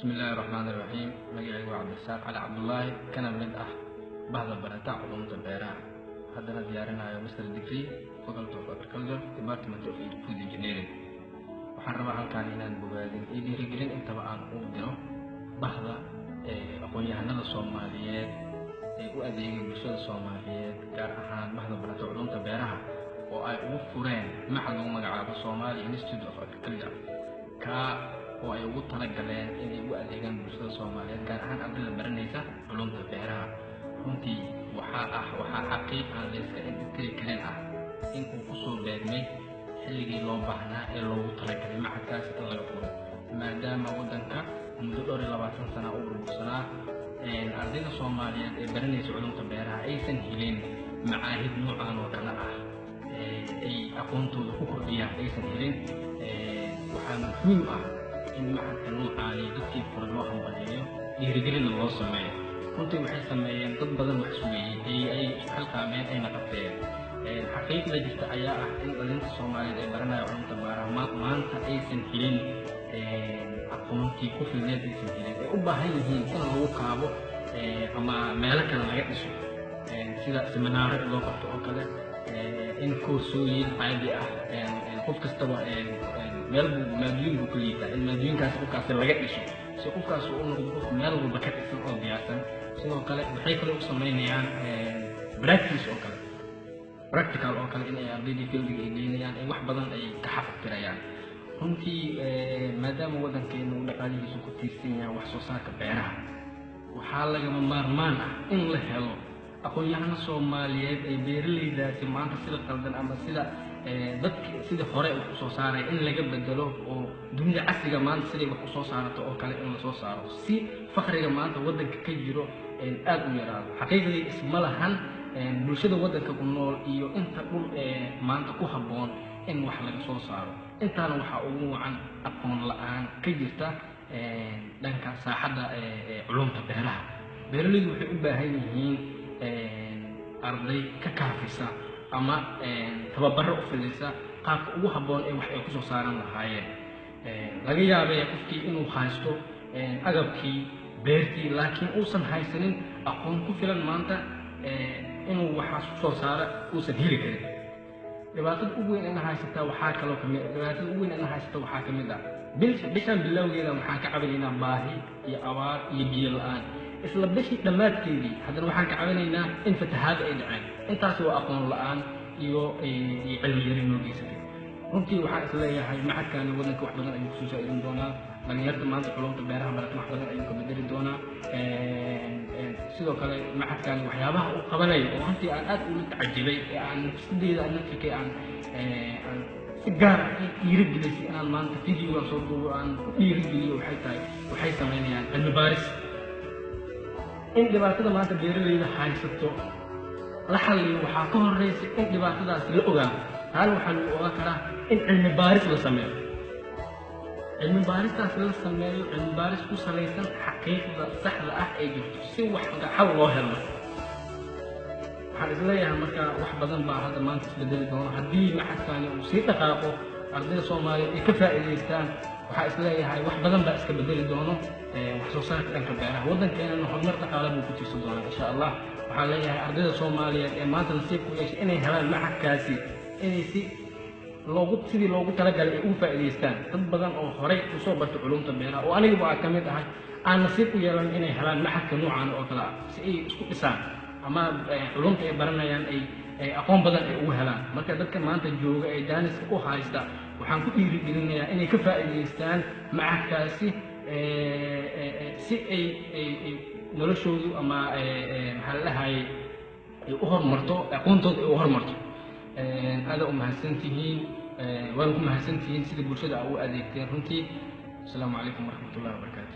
Bismi illaahi raxmaani raxiim. Magacaygu waa Cabdirasaaq Cali Cabdullaahi, kana mid ah bahda barata culumta beeraha, haddana diyaarinayo master degree, Faculty of Agriculture, Department of Food Engineering. Waxaan rabaa halkaan inaan bogaadin iyo dhiirigelin intaba aan u diro bahda aqoon-yahanada Soomaaliyeed ee u adeegay bulshada Soomaaliyeed, gaar ahaan bahda barata culumta beeraha, oo ay ugu fureen machad lagu magacaabo Somali Institute of Agriculture, kaa oo ay ugu talagaleen inay ugu adeegaan bulshada Soomaaliyeed, gaar ahaan ardayda baranaysa culumta beeraha. Runtii waxaa xaqiiq aan la iska indhitiri karin ah in uu kusoo beegmay xilligii loo baahnaa ee loogu talagalay machadkaas in laga furo, maadaama waddanka muddo dhowr iyo labaatan sana u burbursanaa, ardayda Soomaaliyeed ee baranaysa culumta beeraha aysan helin macaahid noocan oo kale ah ay aqoontooda ku kordhiyaan aysan helin. Waxaa muhiim ah in machadka noocaani dadkii furay loo hambaliyeeyo, dhiirigelinna loo sameeyo. Runtii waxay sameeyeen dad badan wax sugayey ay isku xilqaameen ayna qabteen. Xaqiiqda jirta ayaa ah in dhalinta Soomaaliyeed ee baranaya culumta beeraha maanta aysan helin aqoontii ku filneed, aysan helin, ay u baahan yihiin in lagu kaabo ama meelo kale laga dhiso, sida seminaaro in loo qabto oo kale, in koorsooyin caadi ah. Qof kastaba meel buu maadooyin buu ku liitaa, in maadooyinkaas qofkaasi laga dhiso si qofkaas uu u noqdo qof meel walba ka dhisan oo diyaarsan. Sidoo kale waxay kale u sameynayaan practice oo kale, practical oo kale, in ay ardaydii fieldiga ay geynayaan, in wax badan ay ka xaqtirayaan. Runtii maadaama waddankeenu uu dhaqaalihiisu ku tiirsan yahay wax soo saarka beeraha, waxaa lagama maarmaan ah in la helo aqoon-yahano Soomaaliyeed ee beeralaydaasi maanta sida qaldan ama sida dadki sidii hore wax usoo saaraya in laga bedelo, oo dunida casriga maanta siday wax usoo saarato oo kale in lasoo saaro, si fakriga maanta waddanka ka jiro aada u yaraado. Xaqiiqdii isma lahan bulshada waddanka ku nool iyo inta dhul maanta ku habboon in wax laga soo saaro. Intaana waxaa ugu wacan aqoon la-aan ka jirta dhanka saaxadda culumta beeraha. Beeralaydu waxay u baahan yihiin arday ka kaafisa ama tababaro u fidisa qaabka ugu habboon ee wax ay kusoo saaran lahaayeen. Laga yaabee qofkii inuu haysto agabkii beertii, laakiin uusan haysanin aqoon ku filan maanta inuu waxaas kusoo saara uusan heli karin. Dhibaatada ugu weyn ina haysataa waxaa kaloo kamid, dhibaatada ugu weyn ina haysata waxaa kamid ah bishan bilowgeeda waxaan ka cabanaynaa baahi iyo abaar iyo biyo la-aan. Isla bishii dhammaadkeedii haddana waxaan ka cabanaynaa in fatahaad ay dhaceen. Intaasi waa aqoon la-aan iyo cilmi yari noo geysatay. Runtii waxaan isleeyahay machadkani waddanka wax badan ayuu kusoo saa'idin doonaa. Dhalinyarta maanta culumta beeraha barata wax badan ayuu ka bedeli doonaa. Sidoo kale machadkani waxyaabaha uu qabanayo oo runtii aan aad ula tacajibay ee aan nafsadeyda aan nafsikay aan si gaar ah ii dhiirigelisay inaan maanta videogan soo duubo aan ku dhiirigeliyo waxay tahay, waxay samaynayaan cilmi baaris. In dhibaatada maanta beeralayda haysato la xalliyo waxaa ka horeysa in dhibaatadaasi la ogaado. Taana waxaa lagu ogaan karaa in cilmi baaris la sameeyo, cilmi baaristaas la sameeyo cilmi baaris ku salaysan xaqiiqda saxda ah ee jirto, si wax xal loo helo. Waxaan isleeyahay marka wax badan baa hadda maanta isbedeli doona haddii machadkani uu sii dhaqaaqo, ardayda Soomaaliyeed ay ka faa'iidaystaan. Waxaa isleeyahay wax badan baa iska bedeli doono wax soo saarka dhanka beeraha, waddankeenana horumar dhaqaale buu ku tiirsan doonaa, insha Allah. Waxaan leeyahay ardayda Soomaaliyeed ee maanta nasiibku yeeshay inay helaan machadkaasi inay si loogu sidii loogu talagalay ay ugu faa'iidaystaan. Dad badan oo horey usoo bartay culumta beeraha oo anigaba aan ka mid ahay aan nasiib u yeelan inay helaan machadka noocan oo kale ah si ay isku dhisaan ama culumta ay baranayaan ay aqoon badan ay ugu helaan. Marka dadka maanta jooga ee jaaniska u haysta waxaan ku dhiirigelinayaa inay ka faa'iidaystaan machadkaasi si ay noloshoodu ama maxaa la dhahayay ay u horumarto, aqoontooda ay u horumarto. Aada u mahadsantihiin, waana ku mahadsantihiin sida bulshada aa u adeegteen runtii. Asalaamu calaykum waraxmat ullahi wabarakaatu.